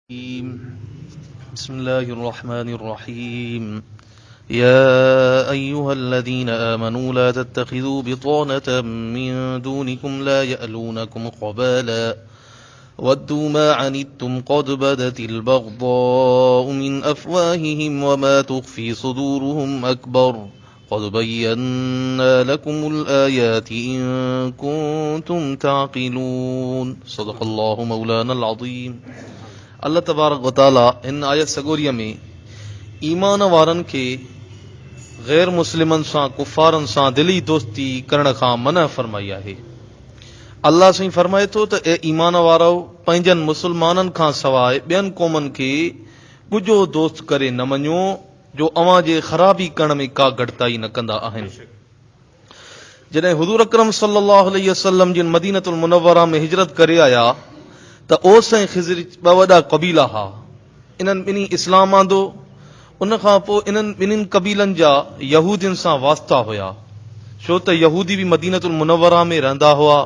بسم الله الرحمن الرحيم. يا أيها الذين آمنوا لا تتخذوا بطانة من دونكم لا يألونكم خبالا ودوا ما عنتم قد بدت البغضاء من أفواههم وما تخفي صدورهم أكبر قد بينا لكم الآيات إن كنتم تعقلون. صدق الله مولانا العظيم. الله تبارڪ و تعالي هن آيت سڳوريء ۾ ايمان وارن کي غير مسلمن سان، ڪفارن سان، دلي دوستي ڪرڻ کان منع فرمائي آهي. الله سائين فرمائي ٿو ته اي ايمان وارؤ! پنهنجن مسلمانن کان سواء ٻين قومن کي ڳجهو دوست ڪري نه مڃو جو اوهان جي خرابي ڪرڻ ۾ ڪا گهٽتائي نه ڪندا آهن. جڏهن حضور اڪرم صلي الله عليه وسلم جن مدينة المنوره ۾ هجرت ڪري آيا ته اوس ۽ خزرج ٻه وڏا قبيلا ها. انهن ٻنهي اسلام آندو. ان کان پوء انهن ٻنهين قبيلن جا يهودين سان واسطا هيا. ڇو ته يهودي به مدينة المنوره ۾ رهندا هئا.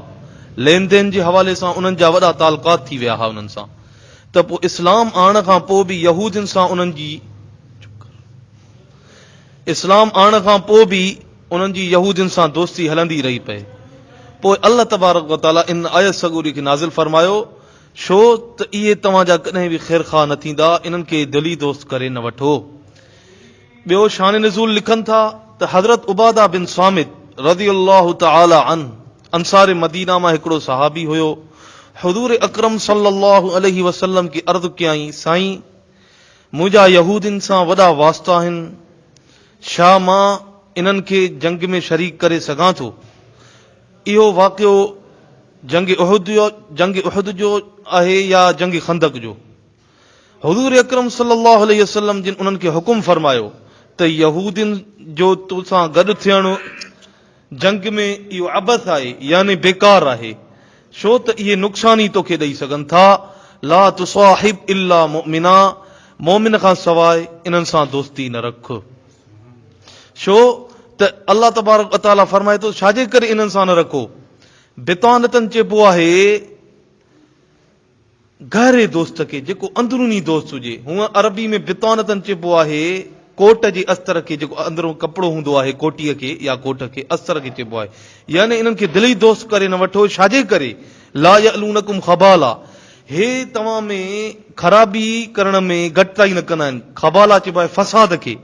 لين دين جي حوالي سان انهن جا وڏا تعلقات ٿي ويا ها انهن سان. ته پوء اسلام آڻڻ کان پوء به يهودين سان انهن جي اسلام آڻڻ کان پوء به انهن جي يهودين سان دوستي هلندي رهي پئي. پوء الله تبارڪ و تعاليٰ ان آيت سڳوري کي نازل فرمايو، ڇو ته اهي توهان جا ڪڏهن به خيرخواهه نه ٿيندا، انهن کي دلي دوست ڪري نه وٺو. ٻيو شان نزول لکن ٿا ته حضرت عباده بن صامت رضي الله تعاليٰ عنه انصار مدينه مان هڪڙو صحابي هيو، حضور اڪرم صلي الله عليه وسلم کي عرض ڪيائين، سائين! منهنجا يهودين سان وڏا واسطا آهن، ڇا مان انهن کي جنگ ۾ شريڪ ڪري سگهان ٿو؟ اهو واقعو جنگ احد جنگ احد جو آهي يا جنگ خندق جو؟ حضور اڪرم صلي الله عليه وسلم جن انهن کي حڪم فرمايو ته يهودين جو تو سان گڏ ٿيڻ جنگ ۾ اهو عبث آهي يعني بيڪار آهي، ڇو ته اهي نقصان ئي توکي ڏئي سگهن ٿا، لا تصاحب الا مؤمنا، مؤمن کان سواء انهن سان دوستي نه رک. ڇو ته الله تبارڪ وتعاليٰ فرمائي ٿو ڇاجي ڪري انهن سان نه رکو؟ بطانتن چئبو آهي گهري دوست کي جيڪو اندروني دوست هجي. هونء عربي ۾ بطانتن چئبو آهي ڪوٽ جي استر کي جيڪو اندرون ڪپڙو هوندو آهي ڪوٽيء کي يا ڪوٽ کي استر کي چئبو آهي. يعني انهن کي دلي دوست ڪري نه وٺو ڇاجي ڪري لا يألونڪم خبالا هي توهان ۾ خرابي ڪرڻ ۾ گهٽتائي نه ڪندا آهن. خبالا چئبو آهي فساد کي.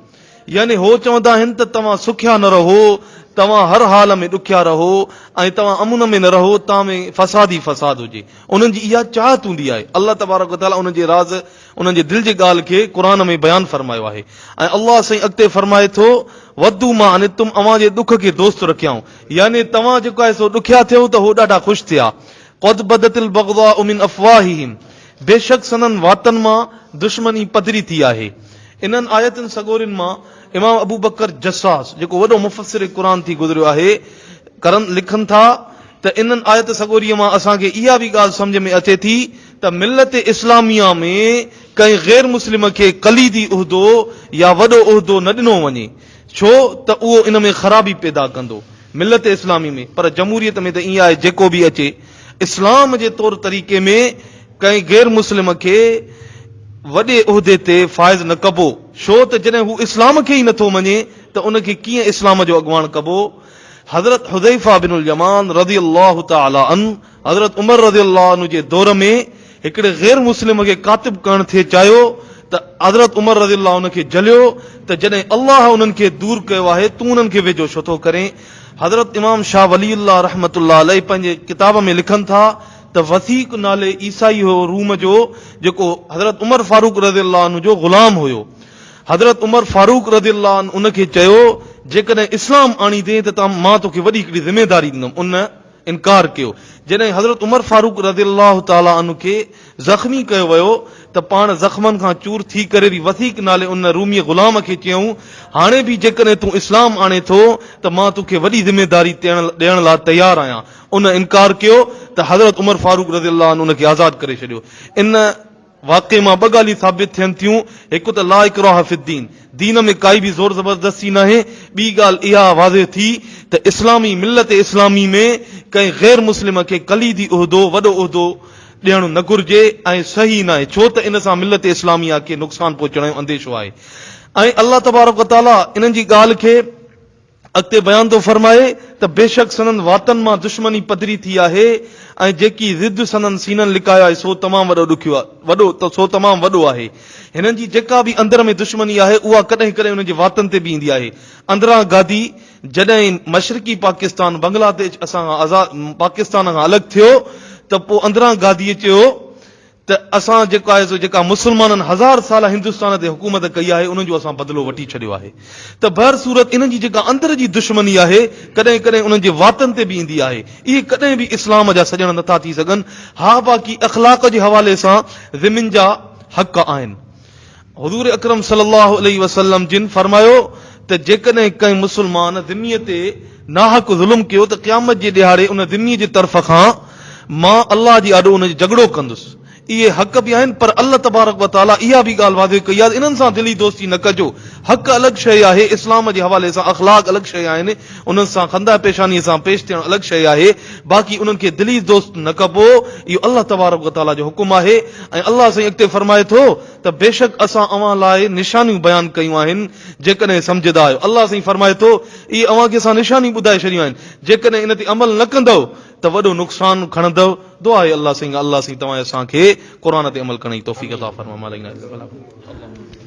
يعني هو چوندا آهن ته توهان سکيا نه رهو، توهان هر حال ۾ ڏکيا رهو ۽ توهان امن ۾ نه رهو، توهان ۾ فساد ئي فساد هجي. انهن جي اها چاهت هوندي آهي. الله تبارڪ و تعاليٰ انهن جي راز، انهن جي دل جي ڳالهه کي قرآن ۾ بيان فرمايو آهي ۽ الله سائين اڳتي فرمائي ٿو، ودوا ما عنتم اوهان جي ڏک کي دوست رکيائون. يعني توهان جيڪو آهي سو ڏکيا ٿيو ته هو ڏاڍا خوش ٿيا. قد بدت البغضاء من افواههم بيشڪ سندن واتن مان دشمني پڌري ٿي آهي. انهن آيتن سڳورين مان امام ابوبڪر جصاص جيڪو وڏو مفسر قرآن ٿي گذريو آهي ڪرن لکن ٿا ته انهن آيت سڳوريء مان اسان کي اها به ڳالهه سمجهه ۾ اچي ٿي ته ملت اسلاميه ۾ ڪنهن غير مسلم کي ڪليدي عهدو يا وڏو عهدو نه ڏنو وڃي ڇو ته اهو ان ۾ خرابي پيدا ڪندو ملت اسلامي ۾ پر جمهوريت ۾ ته ائين آهي جيڪو به اچي اسلام جي طور طريقي ۾ ڪنهن غير مسلم کي وڏي عهدي تي فائز نه ڪبو، ڇو ته جڏهن هو اسلام کي ئي نٿو مڃي ته ان کي ڪيئن اسلام جو اڳواڻ ڪبو؟ حضرت حذيفه بن اليمان رضي الله تعالٰي عنه حضرت عمر رضي الله عنه جي دور ۾ هڪڙي غير مسلم کي ڪاتب ڪرڻ ٿي چاهيو ته حضرت عمر رضي الله عنه کي جهليو ته جڏهن الله انهن کي دور ڪيو آهي تون انهن کي ويجهو ڇو ٿو ڪرين؟ حضرت امام شاهه ولي الله رحمة الله عليه پنهنجي ڪتاب ۾ لکن ٿا ته وثيق نالي عيسائي هيو روم جو جيڪو حضرت عمر فاروق رضي الله عنه جو غلام هيو. حضرت عمر فاروق رضي الله عنه ان کي چيو جيڪڏهن اسلام آڻيندين ته مان توکي وڏي هڪڙي ذميداري ڏيندم. ان انڪار ڪيو. جڏهن حضرت عمر فاروق رضي الله تعالٰي عنه کي زخمي ڪيو ويو ته پاڻ زخمن کان چور ٿي ڪري به وثيق نالي ان رومي غلام کي چيائون، هاڻي به جيڪڏهن تون اسلام آڻين ٿو ته مان توکي وڏي ذميداري ڏيڻ لاء تيار آهيان. ان انڪار ڪيو ته حضرت عمر فاروق رضي الله عنه ان کي آزاد ڪري ڇڏيو. ان واقعي مان ٻه ڳالهيون ثابت ٿين ٿيون، هڪ ته لا اڪراه في الدين، دين ۾ ڪائي به زور زبردستي ناهي، ٻي ڳالهه اها واضح ٿي ته اسلامي ملت اسلامي ۾ ڪنهن غير مسلم کي ڪليدي عهدو، وڏو عهدو، ڏيڻ نه گهرجي ۽ صحيح ناهي ڇو ته ان سان ملت اسلاميه کي نقصان پهچڻ جو انديشو آهي ۽ الله تبارڪ و تعاليٰ انهن جي ڳالهه کي اڳتي بيان ٿو فرمائي ته بيشڪ سندن واتن مان دشمني پڌري ٿي آهي ۽ جيڪي ضد سندن سينن لڪايو آهي سو تمام وڏو ڏکيو وڏو ته سو تمام وڏو آهي. هنن جي جيڪا به اندر ۾ دشمني آهي اها ڪڏهن ڪڏهن انهن جي واتن تي به ايندي آهي. اندرا گاڌي جڏهن مشرقي پاڪستان بنگلاديش اسان کان آزاد پاڪستان کان الڳ ٿيو ته پوء اندرا گاڌيء چيو ته اسان جيڪو آهي سو جيڪا مسلمانن هزار سال هندستان تي حڪومت ڪئي آهي انهن جو اسان بدلو وٺي ڇڏيو آهي ته بهر صورت انهن جي جيڪا اندر جي دشمني آهي ڪڏهن ڪڏهن انهن جي واتن تي به ايندي آهي اهي ڪڏهن به اسلام جا سڄڻ نٿا ٿي سگهن ها باقي اخلاق جي حوالي سان ذمين جا حق آهن حضور اڪرم صلي الله عليه وسلم جن فرمايو ته جيڪڏهن ڪنهن مسلمان ذمي تي ناحق ظلم ڪيو ته قيامت جي ڏهاڙي ان ذمي جي طرف کان مان الله جي آڏو ان جو جهڳڙو ڪندس. اهي حق به آهن پر الله تبارڪ و تعاليٰ اها به ڳالهه واضح ڪئي آهي ته انهن سان دلي دوستي نه ڪجو. حق الڳ شيء آهي، اسلام جي حوالي سان اخلاق الڳ شيء آهن، انهن سان خنده پيشانيء سان پيش ٿيڻ الڳ شيء آهي، باقي انهن کي دلي دوست نه ڪبو، اهو الله تبارڪ و تعاليٰ جو حڪم آهي ۽ الله سائين اڳتي فرمائي ٿو ته بيشڪ اسان اوهان لاء نشانيون بيان ڪيون آهن جيڪڏهن سمجهندا آهيو. الله سائين فرمائي ٿو اهي اوهان کي اسان نشانيون ٻڌائي ڇڏيون آهن جيڪڏهن ان تي عمل نه ڪندؤ ته وڏو نقصان کڻندؤ. دعا آهي الله سائين کان الله سائين توهان ۽ اسان کي قرآن تي عمل ڪرڻ جي توفيق عطا فرمائي. ما علينا الا البلاغ.